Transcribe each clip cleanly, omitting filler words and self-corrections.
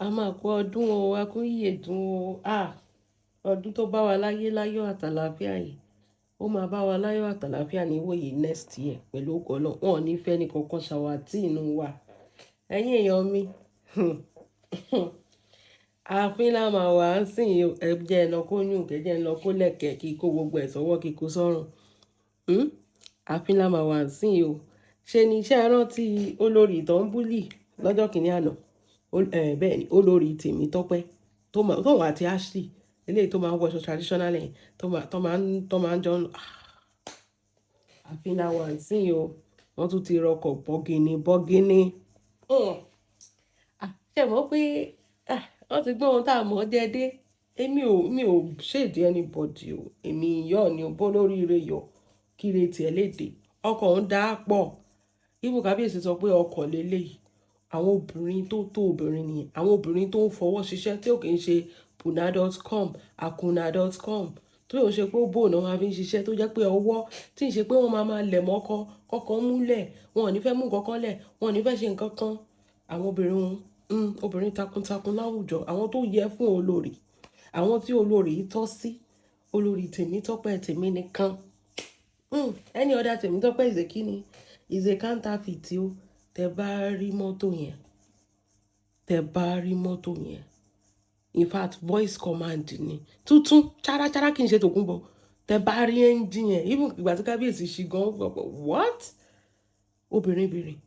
A máa kú ọdún o, a kú ìyèdún o. Ah! Ọdún tó bá wa láyé láyọ̀ àtàlàáfíà yìí, ó máa bá wa láyọ̀ àtàlàáfíà ní ìwòyí next year pẹ̀lú ògo Ọlọ́run. Wọn ò ní fẹ́ ẹnì kankan ṣàwátì inú wa. Ẹ̀yin èèyàn mi, ààfin la máa wà ń sìn. Ẹ jẹ́ ẹ lọ kó yùn, kẹ́ jẹ́ ẹ lọ kó lẹ̀kẹ̀, kí kó gbogbo ẹ̀ sọ́wọ́, kí kó sọ́rùn. Ààfin la máa wà ń sìn o. Ṣé ni iṣẹ́ rántí olórí tó ń bully lọ́jọ́ kìíní àná? Bẹ́ẹ̀ ni, olórí Tèmítọ́pẹ́ tó wà àti Ashley, eléyìí tó máa ń wọṣọ traditional yẹn, tó máa ń jọ. Ààfin la wà ń sìn o. Wọ́n tún ti rọkọ̀ bọ̀gìnì bọ̀gìnì. Ah, ṣé ẹ mọ̀ pé, ah, wọ́n ti gbọ́ ohun tí a mọ̀ jẹ dé. Èmi ò, mi ò shade anybody o. Èmi yọ̀ ni o, bó lórí ire yọ̀, kí ire tí ẹ lè dé. Ọkọ̀ ń dá pọ̀. Even kábíyèsí sọ pé ọkọ̀ lé lé yìí. Àwọn obìnrin tó tó obìnrin nìyẹn. Àwọn obìnrin tó ń fọwọ́ ṣiṣẹ́, tí ò kí ń ṣe puna.com, akuna.com, tó yóò ṣe pé ó bò náà máa fi ń ṣiṣẹ́, tó jẹ́ pé ọwọ́ tí ń ṣe pé wọ́n máa máa lẹ̀ mọ́kọ, kọ́kọ́ múlẹ̀, wọn ò ní fẹ́ mú nǹkan kan lẹ̀, wọn ò ní fẹ́ ṣe nǹkan kan. Àwọn obìnrin wọn, obìnrin takuntakun láwùjọ, àwọn tó yẹ fún olórí, àwọn tí olórí tọ́ sí, olórí Tèmítọ́pẹ́ tèmi nìkan. Any other Tèmítọ́pẹ́ is a kíni, is a counterfeit o. Tẹ bá rí mọ́tò yẹn, tẹ bá rí mọ́tò yẹn, in fact, voice command ni, tuntun chárachárá, kì í ṣe tòkunbọ̀. Tẹ bá rí engine yẹn, even ìgbà tí kábíyèsí ṣí gan, what? Obìnrin bìnrin,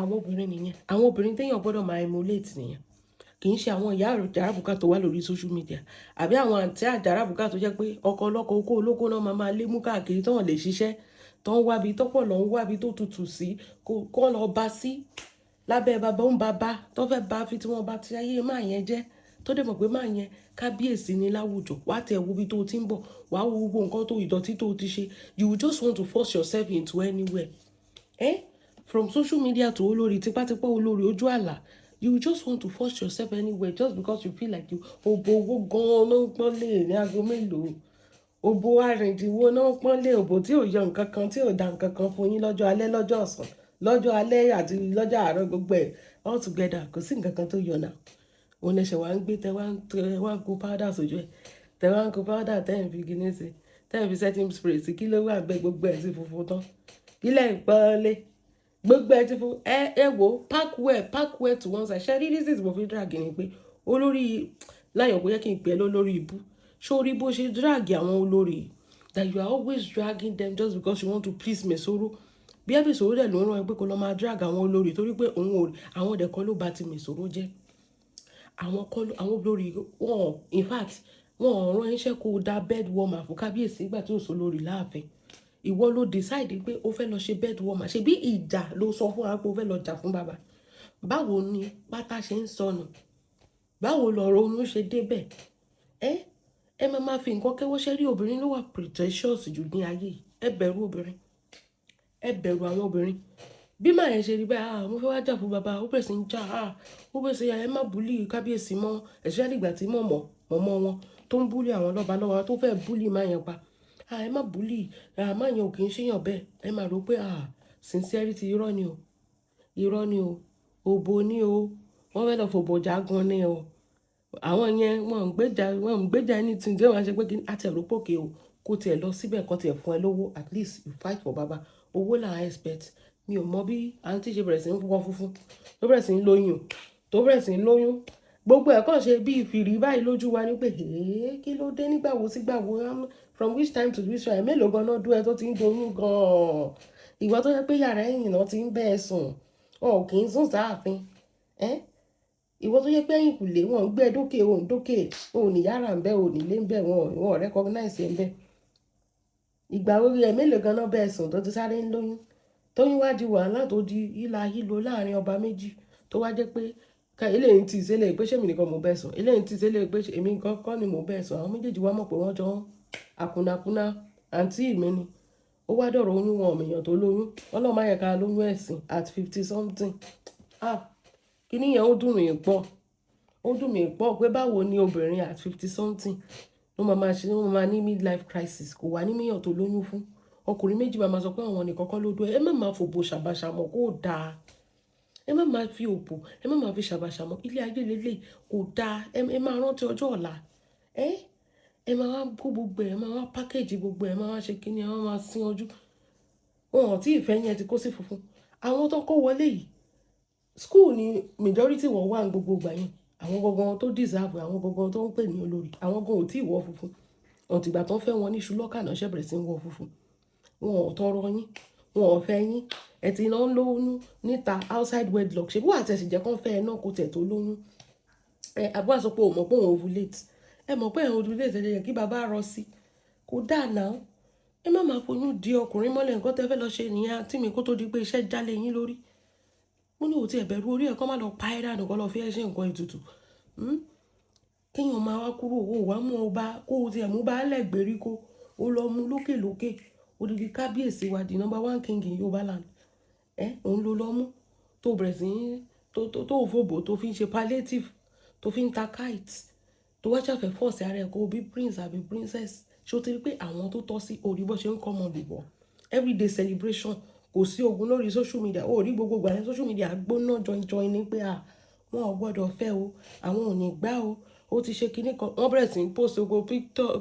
àwọn obìnrin nìyẹn. Àwọn obìnrin téèyàn gbọ́dọ̀ máa emulate nìyẹn. Kì í ṣe àwọn ìyá àjàràbùkà tó wà lórí social media, àbí àwọn àǹtí àjàràbùkà tó jẹ́ pé ọkọ ọlọ́kọ, okó olóko náà máa máa lé mú káàkiri, tó wọ́n lè ṣiṣẹ́, tó ń wábi tọ́pọ̀ lọ, ń wábi tó tutù sí, kó lọ bá sí lábẹ́ bàbá ń bàbá tó fẹ́ bá fi tí wọ́n bá ti ayé máa yẹn jẹ́, tó dẹ̀ mọ̀ pé máa yẹn kábíyèsí ní láwùjọ. Wá tẹ̀ wo ibi tó ti ń bọ̀, wá wo gbogbo nǹkan tó ìdọ̀tí tó ti ṣe. You will just want to force yourself into anywhere, eh? From social media to olórí tipátipá, olórí ojú àlà, you just want to force yourself anywhere just because you feel like you. Òbò owó gan-an ló ń pọ́n lé ní aago mélòó? Òbò arìndínwó náà ń pọ́n lé, òbò tí ò yọ nǹkan kan, tí ò da nǹkan kan fún yín lọ́jọ́ alẹ́, lọ́jọ́ ọ̀sán, lọ́jọ́ alẹ́ àti lọ́jọ́ àárọ̀, gbogbo ẹ̀ all together, kò sí nǹkan kan tó yọ náà. Òun lẹsẹ̀ wá ń gbé, tẹ wá ń kó powder sójú ẹ̀, tẹ wá ń kó powder, tẹ́ ń fi kíní sí, tẹ́ ń fi setting spray sí. Kí ló wà gbẹ? Gbogbo ẹ̀ sí funfun tán. Kí lẹ̀ ń pọ́n lé? Gbogbo ẹ̀ ti fún ẹ. Ẹ wo, park well, park well to one side. Ṣe rí reasons mo fi drag ni pé olórí láyọ̀, kò yẹ kí n pè é lólórí ibú. Sórí bó ṣe drag àwọn olórí, that you are always dragging them just because you want to please Mesoro. Bí ẹ Mesoro dẹ̀ ló ń rán ẹ pé kó lọ máa drag àwọn olórí, torí pé òun ò, àwọn ọ̀dẹ̀ kan ló bà ti Mesoro jẹ́. Àwọn kọ́, àwọn olórí wọn, in fact, wọn ò rán iṣẹ́ kó da bed warmer fún kábíyèsí nígbà tí ò sọ lórí láàfin. Ìwọ ló decide pé o fẹ́ lọ ṣe bed warmer. Ṣebí ìjà ló sọ fún wa pé o fẹ́ lọ jà fún bàbá. Báwo ni pátá ṣe ń sọnù? Báwo lọ̀rọ̀ oyún ṣe débẹ̀? Ẹ máa máa fi nǹkan kẹ́wọ́ ṣẹ́ rí. Obìnrin ló wà pretentious jù ní ayé yìí. Ẹ bẹ̀rù obìnrin, ẹ bẹ̀rù àwọn obìnrin. Bí màá yẹn ṣe rí báyìí, "Ah, mo fẹ́ wá jà fún bàbá," ó bẹ̀rẹ̀ sí ń jà. Ah, ó bẹ̀rẹ̀ sí, "Ẹ má bully kábíyèsí mọ́," especially ìgbà tí mọ̀mọ́ mọ̀mọ́ wọn tó ń bully àwọn lọ́ba lọ́wọ́, tó fẹ́ bully máa yẹn pa. "Ah, ẹ má bully, ah, má yẹn ò kì í ṣèyàn bẹ́ẹ̀." Ẹ máa rò pé, ah, sincerity, irọ́ ni o, irọ́ ni o, òbò ni o. Wọ́n fẹ́ lọ fòbò jágun ni o. Àwọn yẹn, wọ́n ń gbéjà anything tí wọ́n ṣe pé kí àti ẹ̀rọ pòkè o, kó tiẹ̀ lọ síbẹ̀, kó tiẹ̀ fún ẹ lówó. At least you fight for baba, owó là ń expect. Mi ò mọ bí àǹtí ṣe bẹ̀rẹ̀ sí ń wọ funfun, tó bẹ̀rẹ̀ sí ń lóyún, tó bẹ̀rẹ̀ sí ń lóyún. Gbogbo ẹ̀ kàn ṣe bí ìfìrí báyìí lójú wa ní pé, "Èé, kí ló dé? Nígbà wo sígbà wo? From which time to which time?" Mélòó gan-an dún ẹ tó ti ń doyún gan-an? Ìwọ tó yẹ pé yàrá ẹ̀yìn náà ti ń bẹ́ ẹ sùn, wọn ò kì í sùn sáàfin ẹ́. Ìwọ tó yẹ pé ẹ̀yìn kùlé wọn ń gbé ẹ dókè, òun dókè, òun ní yàrá ń bẹ, òun nílé ń bẹ, wọn recognize ẹ ń bẹ. Ìgbà orí ẹ mélòó gan-an bẹ́ ẹ sùn tó ti sáré ń lóyún? Tóyún wá di wàhálà, tó di ìlà ìlò láàrin ọba méjì, tó wá jẹ́ pé ká eléyìí ń tì í sílẹ̀ pé ṣé èmi nìkan mò ń bẹ́ sùn, eléyìí ń tì í sílẹ̀ pé èmi nìkan kọ́ ni mò ń bẹ́ sùn. Àwọn méjèèjì wá mọ̀ pé wọ́n jọ ń àkúnakúná. Àǹtí mi ni ó wá dọ̀rọ̀ oyún, wọn ọ̀mìyàn tó lóyún. Ọlọ́run má yẹ ká lóyún ẹ̀sìn at 50 something. Ah, kíní yẹn, ó dùn mí pọ̀, ó dùn mí pọ̀ pé báwo ni obìnrin at 50 something ló máa máa ṣe, ló máa máa ní midlife crisis, kò wá ní míyàn tó lóyún fún. Ọkùnrin méjì máa máa sọ pé àwọn nìkan kọ́ ló dún ẹ. Ẹ má máa fòbò ṣàbàṣà mọ̀ kó dáa. Ẹ má máa fi òbò, ẹ má máa fi ṣàbàṣà mọ́. Ilé ayé lélẹ̀ kò dáa. Ẹ máa rántí ọjọ́ ọ̀la. Ẹ máa wá kó gbogbo ẹ̀, ẹ máa wá package gbogbo ẹ̀, ẹ máa wá ṣe kíni, ẹ máa sín ojú. Wọn ò tí ì fẹ́ yẹn ti kó sí funfun. Àwọn tó kó wọlé yìí, school ni majority wọn wà ní gbogbo ìgbà yẹn. Àwọn gangan tó deserve, àwọn gangan tó ń pè ní olórí, àwọn gan ò tí ì wọ funfun. Until ìgbà tó ń fẹ́ wọn ní ṣùlọ́kà náà ṣẹ̀ bẹ̀rẹ̀ sí ń wọ funfun. Wọn ò tọrọ yín, wọn ò fẹ́ yín. Ẹ ti lọ ń lóyún níta outside wedlock. Ṣé bí wàá tẹ̀sí jẹ́ kó fẹ́ ẹ náà kó tẹ̀ tó lóyún? Ẹ àbúrò sọ pé o mọ̀ pé òun ovulate. Ẹ mọ̀ pé òun ovulate, ẹ jẹ́ kí bàbá rọ sí. Kò dáa now. Ẹ má máa foyún di ọkùnrin mọ́lẹ̀. Nǹkan tẹ́ fẹ́ lọ ṣe nìyẹn, àǹtí mi, kó tó di pé iṣẹ́ jálé yín lórí. Mo ní òtí ẹ̀bẹ̀rù orí ẹ̀ kọ́ má lọ pa ẹ́ dànù, kó lọ fi ẹ́ ṣe nǹkan ètùtù. Kéèyàn máa wá kúrò, ó wá mú ọba, kó o tiẹ̀ mú baálẹ̀ gbèríko, ó lọ mú lókè lókè. Odidi kábíyèsí wa, the number one king in Yorùbá land. Ẹ òun ló lọ mú tó bẹ̀rẹ̀ sí ní tó fòbò, tó fi ń ṣe palliative, tó fi ń ta kite, tó wá ṣàfẹ́ force ara ẹ̀ kó bí prince àbí princess. Ṣé o ti rí pé àwọn tó tọ́ sí orí bó ṣe ń kọ́ ọmọ lùbọ̀? Everyday celebration, kò sí ogun lórí social media. Ó rí gbogbo ìgbà yẹn, social media gbóná jọinjọin ní pé à wọn ò gbọ́dọ̀ fẹ́ o, àwọn ò ní gbá o, ó ti ṣe kinní kan. Wọ́n bẹ̀rẹ̀ sí ní post gbogbo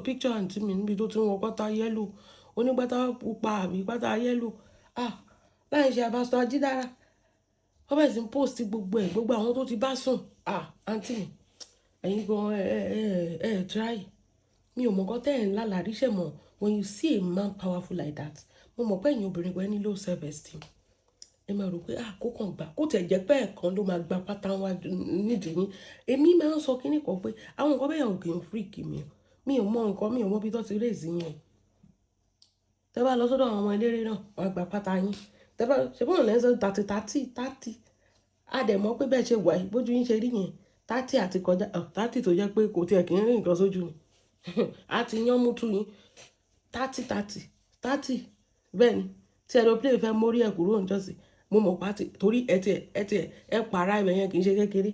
picture àǹtí mi níbi tó ti ń wọ pátá yellow, onípátá pupa àbí pátá yellow, ah, láì ṣe àbáṣọ ajídára. Wọ́n bẹ̀rẹ̀ sí ní post gbogbo ẹ̀, gbogbo àwọn tó ti bá sùn. Ah, àǹtí mi, ẹ̀yin gan, ẹ try. Mi ò mọ̀ nǹkan tẹ́ ẹ̀ ń lálàrí ṣẹ̀ mọ̀. When you see a man powerful like that, mo mọ̀ pé ẹ̀yin obìnrin gan ní low self esteem. Ẹ máa rò pé ah, kó kàn gbà, kó tẹ̀ jẹ́ pé ẹ̀kan ló máa gba pátá wá nídìí yín. Èmi máa ń sọ kíní kan pé àwọn nǹkan bẹ́ẹ̀ ò kì í freak mi. Mi ò mọ nǹkan, mi ò mọ bí tó ti raise yín o. Tẹ́ bá lọ sọ́dọ̀ àwọn ọmọ eléré náà, wọ́n á gba pátá yín. Tẹ́ bá ṣe bóun lẹ́ ń sọ 30, 30, 30. A dẹ̀ mọ̀ pé bẹ́ẹ̀ ṣe wà yìí, bójú yín ṣe rí yẹn, 30 àti kọjá, 30 tó jẹ́ pé kò tiẹ̀ kí ń rí nǹkan sójú ni. A ti yán mú tú yín. 30, 30, 30. Bẹ́ẹ̀ ni, tí aeroplane fẹ́ mórí ẹ̀ kúrò níjọ́sí, mo mọ̀ pátì torí ẹ tiẹ̀ ẹ para ibẹ̀ yẹn kì í ṣe kékeré.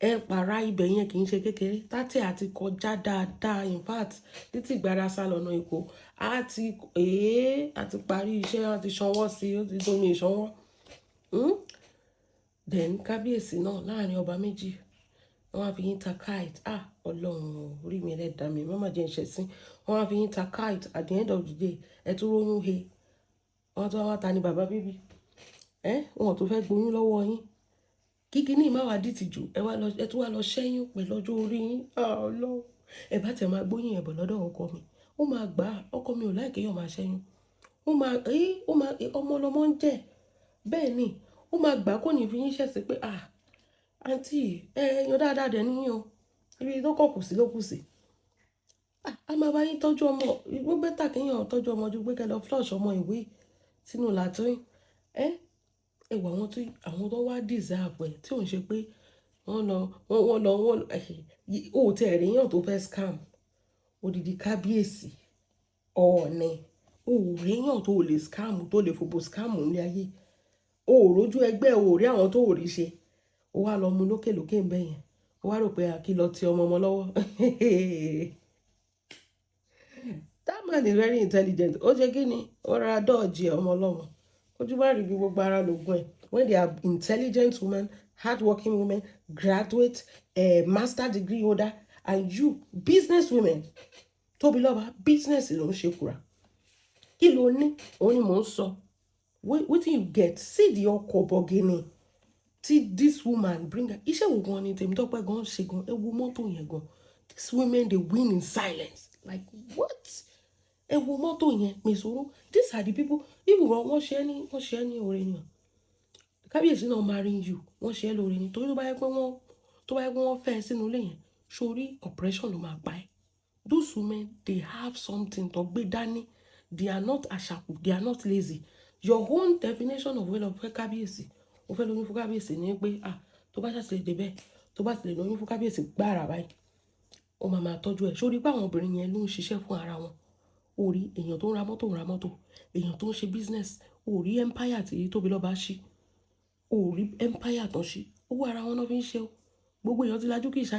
Ẹ para ibẹ̀ yẹn kì í ṣe kékeré. 30 àti kọjá dáadáa. In fact, títí ìgbára sá lọ́nà Èkó, a ti a ti parí iṣẹ́, a ti sanwó sí i, ó ti domi ìsanwó. Then kábíyèsí náà láàrin ọba méjì, wọ́n á fi yín ta kite. Ah, Ọlọ́run orí mi, ẹlẹ́dàá mi, má má jẹ́ ń ṣẹ̀sín. Wọ́n á fi yín ta kite. At the end of the day, ẹ tún róyún he. Wọ́n tún wá ta ni bàbá bíbí. Ẹ́ wọn ò tó fẹ́ gboyún lọ́wọ́ yín. Kíkí ní ìmáwá dìtìjú, ẹ wá lọ, ẹ tún wá lọ ṣẹ́yún pẹ̀lú ọjọ́ orí yín. Ah, Ọlọ́run. Ẹ bá tẹ̀ máa gbóyún ẹ̀ bọ̀ lọ́dọ̀ ọkọ mi. Ó máa gbà á. Ọkọ mi ò like kéèyàn máa ṣẹ́yún. Ó máa, ọmọ lọmọ ń jẹ́. Bẹ́ẹ̀ ni, ó máa gbà kó ní fi yín ṣẹ̀sín pé ah, àǹtí, ẹ yan dáadáa dẹ̀ níyìn o. Ibi tó kọ̀ kù sí ló kù sí. Ah, a máa bá yín tọ́jú ọmọ. Ó better kéèyàn tọ́jú ọmọ ju pé kí ẹ lọ flush ọmọ ìwé sínú latrine. Ẹ wo àwọn tó wá deserve ẹ̀ tí ò ń ṣe pé wọ́n lọ, wọ́n lọ, wọ́n, ó tí ẹ̀ rí èèyàn tó fẹ́ scam. Odidi kábíyèsí, Ọọ̀ni. O ò rí èèyàn tó lè scam, tó lè fòbò scam ní ayé. O ò rójú ẹgbẹ́, o ò rí àwọn tó ò rí ṣe. O wá lọ mú lókè lókè ń bẹ́ yẹn. O wá rò pé a kí lọ ti ọmọ ọmọ lọ́wọ́. That man is very intelligent. Ó ṣe kí ni? Ó ra dodge ọmọ ọlọ́mọ. Ojú bá rí bí gbogbo ara lògùn ẹ̀. When they are intelligent women, hardworking women, graduate, master degree holder, and you, business women. Tóbilọ́ba, business ló ń ṣe kura. Kí ló ní? Òun ni mò ń sọ. Wetin you get? See the ọkọ̀ bọ̀gìnì tí this woman bring. Iṣẹ́ wo gan ni Tèmítọ́pẹ́ gan ṣe gan? Ẹ wo mọ́tò yẹn gan. These women dey win in silence. Like what? Ẹ wo mọ́tò yẹn, mèsòrò. These are the people. Even gan wọ́n ṣe é ní oore ni o. Kábíyèsí náà marry you. Wọ́n ṣe é lóore ni. Torí tó bá yẹ pé wọ́n fẹ́ ẹ sínú ilé yẹn, sórí oppression ló máa pa ẹ́. Those women, they have something tó gbé dání. They are not àṣàkù, they are not lazy. Your own definition of well of fẹ́ kábíyèsí, o fẹ́ lóyún fún kábíyèsí ni pé ah, tó bá ṣàṣì lè dé bẹ́ẹ̀, tó bá sì lè lóyún fún kábíyèsí gbára báyìí, ó máa máa tọ́jú ẹ̀. Sórí pé àwọn obìnrin yẹn ló ń ṣiṣẹ́ fún ara wọn. O rí èèyàn tó ń ra mọ́tò, ń ra mọ́tò, èèyàn tó ń ṣe business, o rí empire tí Tóbilọ́ba ṣí, o rí empire tó ṣí, owó ara wọn náà fi ń ṣe o. Gbogbo èèyàn ti lajú, kì í ṣe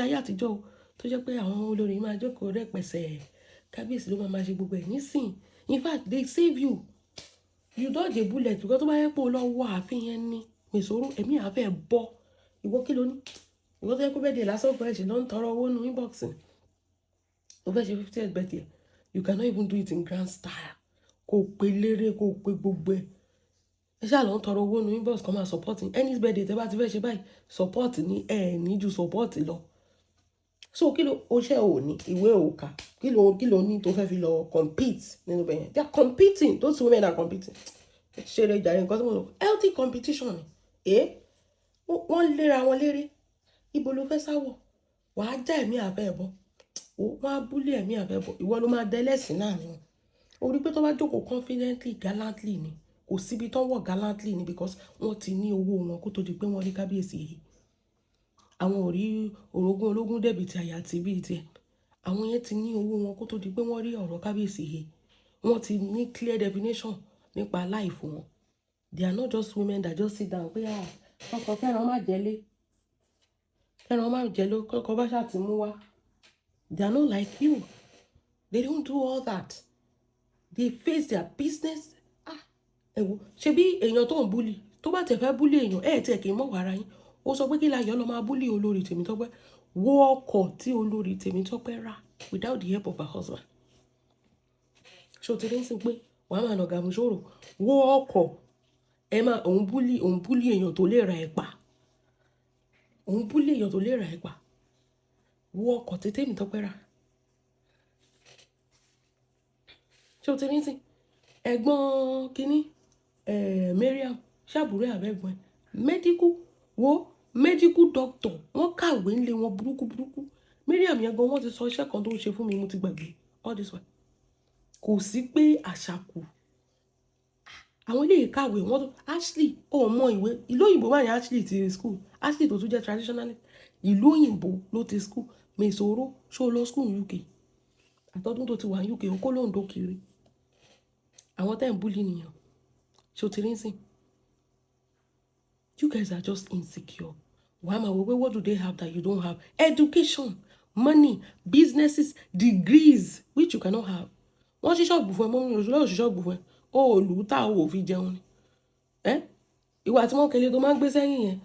ayé àtijọ́ o, tó jẹ́ pé àwọn olórí máa jókòó rẹpẹsẹ̀, kábíyèsí ló máa máa ṣe gbogbo ẹ̀ nísìn. In fact, they save you. You dodge a bullet because tó bá yẹ pé o lọ wọ ààfin yẹn ní Mèsòrò ẹ̀mí àfẹ́ bọ́. Ìwọ kí ló ní? Ìwọ tó yẹ kó birthday lásán kan, ẹ̀ṣẹ̀ ló ń tọrọ owó nu inbox. O fẹ́ ṣe 50th birthday, you cannot even do it in grand style. Kò pe léré, kò pe gbogbo ẹ̀. Ẹ ṣáà lọ ń tọrọ owó nu inbox kan máa support yín. Any birthday tẹ́ bá ti fẹ́ ṣe báyìí, support ni ẹ ní ju support lọ. So kí ló o ṣe ò ní ìwé ò kà? Kí ló ní tó fẹ́ fi lọ compete nínú bẹ́ẹ̀ yẹn? They are competing. Those women are competing. Ṣeré jàre. Nǹkan tí mo sọ, healthy competition ni. Eh, wọ́n léra wọn léré. Ibo ló fẹ́ sáwọ̀? Wàá já ẹ̀mí àfẹ́ ẹ̀ bọ́. Wọ́n á bully ẹ̀mí àfẹ́ bọ́. Ìwọ ló máa dẹ́lẹ̀sìn láàrin wọn. O rí pé tó bá jókòó confidently, gallantly ni. Kò síbi tó wọ̀ gallantly ni, because wọ́n ti ní owó wọn kó tó di pé wọ́n rí kábíyèsí yìí. Àwọn ò rí orogún ológun dẹ̀bi ti àyà àti bíi tiẹ̀. Àwọn yẹn ti ní owó wọn kó tó di pé wọ́n rí ọ̀rọ̀ kábíyèsí yìí. Wọ́n ti ní clear definition nípa life wọn. They are not just women that just sit down pé, ah, ọkọ kẹran má jẹlé, kẹran má jẹlé, kọkọ bá ṣáà ti mú wá. They are not like you. They don't do all that. They face their business. Ah, ẹ wo, ṣebí èèyàn tó ń bully, tó bá tẹ̀ fẹ́ bully èèyàn, ẹ̀ tiẹ̀ kì í mọ̀ wàrà yín. Ó sọ pé kí Láyọ̀ lọ máa bully olórí Tèmítọ́pẹ́. Wo ọkọ̀ tí olórí Tèmítọ́pẹ́ rà without the help of her husband. Ṣé o ti rí sí pé wàá máa nàgà mú sòrò? Wo ọkọ̀ ẹ máa òun bully èèyàn tó lè ra ẹ̀pà. Òun bully èèyàn tó lè ra ẹ̀pà. Wo ọkọ̀ tí Tèmítọ́pẹ́ rà. Ṣé o ti rí sí? Ẹ̀gbọ́n kínní, Mariam, ṣàbúrò àbẹ̀gbọ́n ẹ̀. Medical, wo medical doctor, wọ́n kàwé ńlé wọn burúkú burúkú. Mariam yẹn gan, wọ́n ti sọ iṣẹ́ kan tó ń ṣe fún mi, mo ti gbàgbé. All this while. Kò sí pé àṣàkù. Àwọn ilé ìkàwé wọ́n tó Ashley ò mọ ìwé. Ìlú òyìnbó báyìí Ashley ti school. Ashley tó tún jẹ́ traditionalist. Ìlú òyìnbó ló ti school. Mèsòrò, ṣó o lọ school ní UK? Àtọ́dún tó ti wà ní UK, ó kó lóńdó kiri. Àwọn tẹ́ ń bully nìyẹn. Ṣé o ti rí nsìn? You guys are just insecure. Wàá máa wò pé what do they have that you don't have? Education, money, businesses, degrees, which you cannot have. Wọ́n ṣí ṣọ́ọ̀bù fún ẹ, mọ́mí oṣù lọ́wọ́ ṣí ṣọ́ọ̀bù fún ẹ. Ó ò lù ú tá ò fi jẹun ni. Ẹ́ ìwà tí wọ́n kele tó máa ń gbé sẹ́yìn yẹn.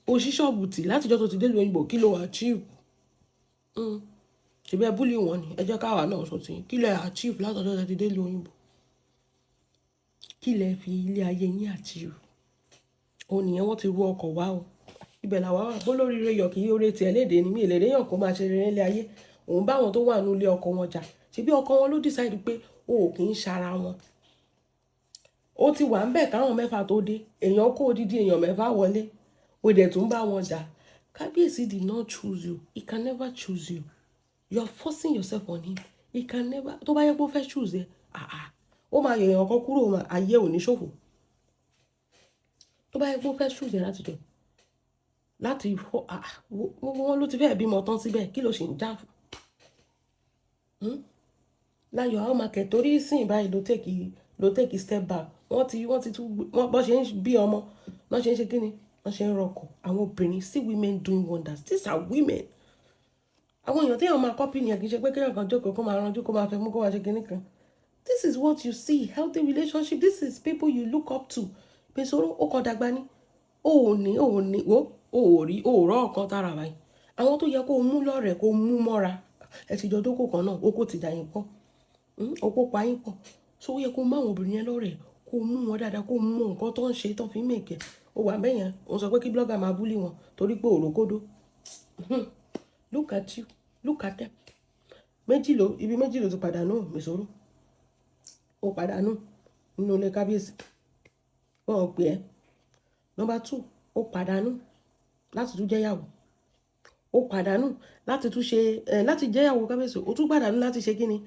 O ṣí ṣọ́ọ̀bù tì látijọ́ tó ti dé ìlú òyìnbó, kí ló achieve? Ṣebí ẹ bully wọn ni, ẹ jẹ́ káwa náà sọ tí kí lẹ achieve látọjọ́ tó ti dé ìlú òyìnbó? Kí lẹ fi ilé ayé yín achieve? Ó nìyẹn, wọ́n ti ru ọkọ̀ wá o. Ibẹ̀ làwa wà. Bó lórí ire yọ̀ kí oore tiẹ̀ léde ni mí ìlérí èèyàn kó máa ṣe rere nílé ayé. Òun bá àwọn tó wà nínú ilé ọkọ wọn jà. Ṣebí ọkọ wọn ló decide pé o ò kì í ṣara wọn. Ó ti wà ńbẹ̀ káwọn mẹ́fà tó dé. Èèyàn kó odidi èèyàn mẹ́fà wọlé. Ó dẹ̀ tún bá wọn jà. Kábíyèsí did not choose you. He can never choose you. You are forcing yourself on him. He can never. Tó bá yẹ kó fẹ́ choose ẹ, ah ah, ó máa yọ èèyàn kan kúrò, ayé ò ní ṣòfò. Tó bá yẹ kó fẹ́ choose ẹ láti jọ, láti fọ́, ah, gbogbo wọn ló ti fẹ́ bímọ tán síbẹ̀. Kí ló ṣe ń jà fún? Hmm? Láyọ̀, àwọn market torí sìn báyìí ló take step back. Wọ́n ti tún wọ́n bọ́ ṣe ń bí ọmọ, wọ́n ṣe ń ṣe kíni, wọ́n ṣe ń rọkọ̀. Àwọn obìnrin, see women doing wonders. These are women. Àwọn èèyàn tí èèyàn máa copy ni ẹ̀, kì í ṣe pé kéèyàn kan jókòó kó máa ranjú, kó máa fẹ́ mú, kó máa ṣe kíní kan. This is what you see, healthy relationship. This is people you look up to. Pèsòrò ó kàn dàgbà ní. O ò ní, o ò ní, wo, o ò rí, o ò rọ́ ọ̀kan tára báyìí. Àwọn tó yẹ kó mú lọ́rẹ̀ẹ́, kó mú mọ́ra. Ẹ ti jọ dókò kan náà, oko ti dà yín pọ̀. Oko pa yín pọ̀. So ó yẹ kó mú àwọn obìnrin yẹn lọ́rẹ̀ẹ́, kó mú wọn dáadáa, kó mú nǹkan tó ń ṣe tó fi ń make. Ó wà bẹ́yẹn, ó sọ pé kí blogger máa bully wọn torí pé òròkódó. Look at you, look at them. Méjì ló, ibi méjì ló ti pàdánù, Mèsòrò. Ó pàdánù nínú ilé kábíyèsí. Wọ́n ò pè ẹ́. Number two, ó pàdánù láti tún jẹ́yàwó. Ó pàdánù láti tún ṣe, ẹ̀, láti jẹ́yàwó kábíyèsí. Ó tún pàdánù láti ṣe kíni?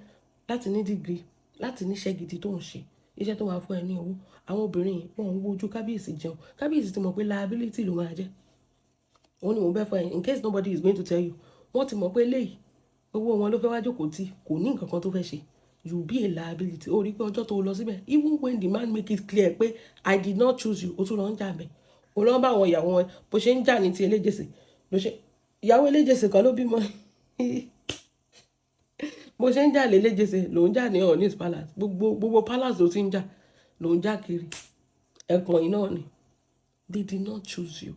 Láti ní degree, láti ní iṣẹ́ gidi tó ń ṣe. Iṣẹ́ tó máa fún ẹ ní owó. Àwọn obìnrin yìí, wọ́n ń wojú kábíyèsí jẹun. Kábíyèsí ti mọ̀ pé liability ló máa jẹ́. Òun ni mò ń bẹ́ fún ẹ, in case nobody is going to tell you. Wọ́n ti mọ̀ pé eléyìí, owó wọn ló fẹ́ wá jókòó tí kò ní nǹkan kan tó fẹ́ ṣe. You be a liability. Ó rí pé ọjọ́ tó lọ síbẹ̀, even when the man make it clear pé "I did not choose you", ó tún lọ ń jà bẹ́ẹ̀. Ó lọ ń bá àwọn ìyàwó wọn bó ṣe ń jà ní ti eléjèsè. Ló ṣe ìyàwó eléjèsè kan ló bímọ. Bó ṣe ń jà léléjèsè ló ń jà ní Ọọ̀ni's palace. Gbogbo gbogbo palace ló ti ń jà, ló ń jà kiri. Ẹ̀pọ̀n yìí náà ni. They did not choose you.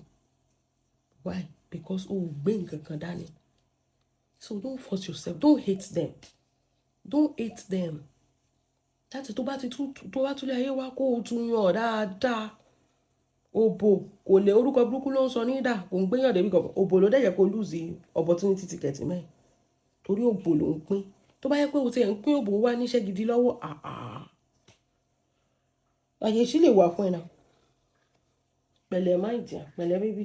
Why? Because o ò gbé nǹkan kan dání. So don't force yourself. Don't hate them. Don't hate them. Láti tó bá ti tú, tó bá túlẹ̀ ayé wá, kó o tún yàn dáadáa. Òbò kò lè, orúkọ burúkú ló ń sọ ní dà, kò ń gbéyàn débi kankan. Òbò ló dẹ̀ yẹ kó lose opportunity ticket mẹ́rin torí òbò ló ń pín. Tó bá yẹ pé o ti ẹ̀ ń pín òbò wá níṣẹ́ gidi lọ́wọ́, àà, àyè sì lè wà fún ẹ náà. Pẹ̀lẹ́ má ìjà, pẹ̀lẹ́ baby.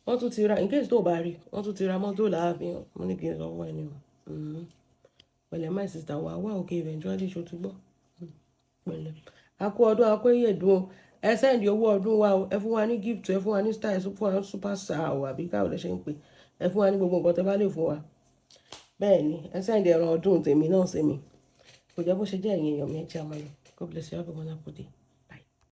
Wọ́n tún ti ra, in case tó bá rí, wọ́n tún ti ra mọ́tò láàfin. Mo ní kí n sọ fún ẹ ní o. Pẹ̀lẹ́, my sister, wà wá okay eventually, ṣo ti gbọ́? Pẹ̀lẹ́. A kú ọdún, a kú ìyèdún o. Ẹ send owó ọdún wa o. Ẹ fún wa ní gift, ẹ fún wa ní style, ẹ fún wa ní super star o, àbí káwọn lè ṣe ń pè. Ẹ fún wa ní gbogbo nǹkan tẹ́ bá lè fún wa. Bẹ́ẹ̀ ni, ẹ send ẹran ọdún tèmi náà sí mi. Kò jẹ́ bó ṣe jẹ́. Ẹ̀yin èèyàn mi, ẹ jẹ́ àmọ́ lọ. God bless you. Have a wonderful day.